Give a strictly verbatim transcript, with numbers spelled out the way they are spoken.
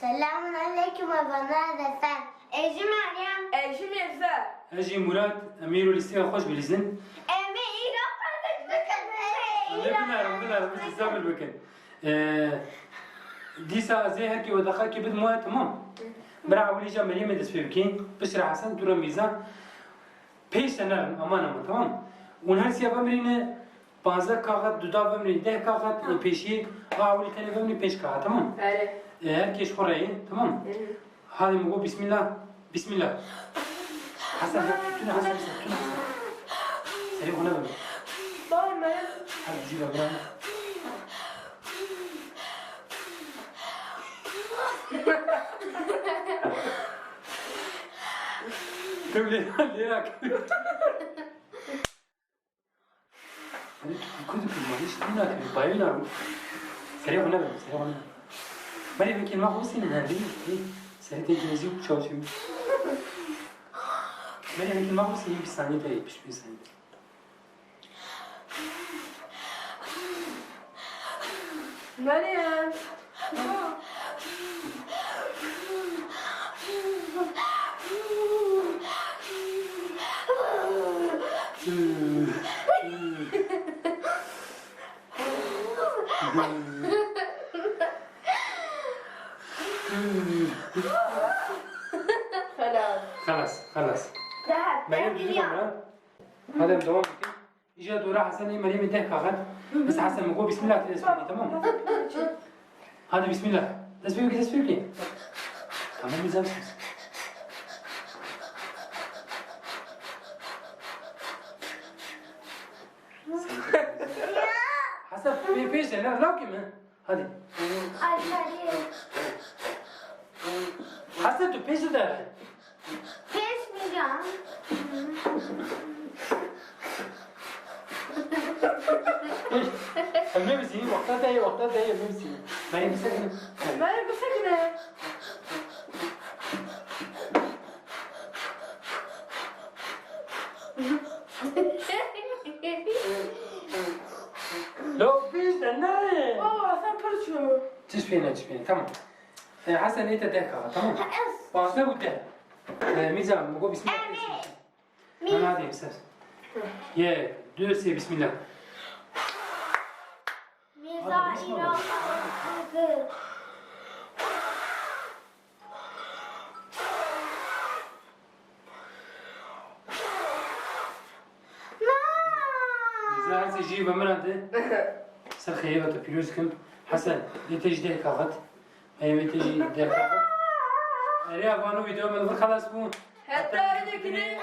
Selamun aleyküm, ez Zefer. Ez jî Meryem. Ez jî Mirze. Ez jî Murat, em îro lîsteya xwe ji bilîzin. Em ê îro qezenc bikin. Em ê îro Binerin, binerin, bizi sabir bikin. Ee, dîsa ez ê herkê we deqekê bidim we, tamam? Bira ewilî ja Meryemê dest pê bikî. Piştre Hesen, tu re Mîrza. Pêş de nerin, aman aman, tamam? Hûn her siya vemirîne panzdeh kaxet, duda vemirîne deh kaxet, ê pêşî a ewilî tenê vemirîne pênc kaxet, tamam? Erê. Ê, her kêş xwe reyê, tamam? Hı hı. Hadi min got bismillah. Bismillah. Hesen, bak, tune Hesen, Hesen, tune Hesen. Serê xwe nebin. Tamam, Meryem. Hadi cî ve bira. Dur, lêra, lêra. Hadi tu, tu, tu, tu, hiç tune, tu, bayılar. Serê xwe nebin, serê xwe nebin. Meryem, vekî ma xwe sînin, ha, değil mi? Serê te gezi yok, çalışıyorum. Meryem, vekî ma xwe sînin, bir saniye de yetmiş bir saniye. Meryem. Xelas. Xelas, xelas. Rahat. Meryem, düzgün kamera. Hadi em devam bikin. Îja dora Hesen ê Meryemê deh kaxet. Bes Hesen, min got bismillah, tu dest pê bikî, tamam? Hadi bismillah. Dest pê bikî, dest pê bikî. Tamam, güzel. Hesen, pê-, pêş de, ne, lawkê min. Hadi. Ay, hadi. Hesen, tu pêş de. Pêş mi can? Em nebisînin, wexta te ye, wexta te ye, em nebisînin. Meryem, bisekine. Meryem, bisekine. Lo, pêş de ne? Baba, sen pir çû. Çiş pê ne, çiş pê ne, tamam. E, Hesen, ê te deh kaxet, tamam? Ha, ez. Panzdeh û deh. E, Mîrza, min got bismillah. Em ê. Min hadi, ser. Yek, du, sê, bismillah. Mîrza, hadi, bismillah. Îro. Mîrza, her sê jî ve min re de. Ser xêrê ve te pîroz kim. Hesen, ê te jî deh kaxet. Ê te jî deh kaxet. Erê, vano vîdeo me li vir xelas bû. Heta wê dikinê.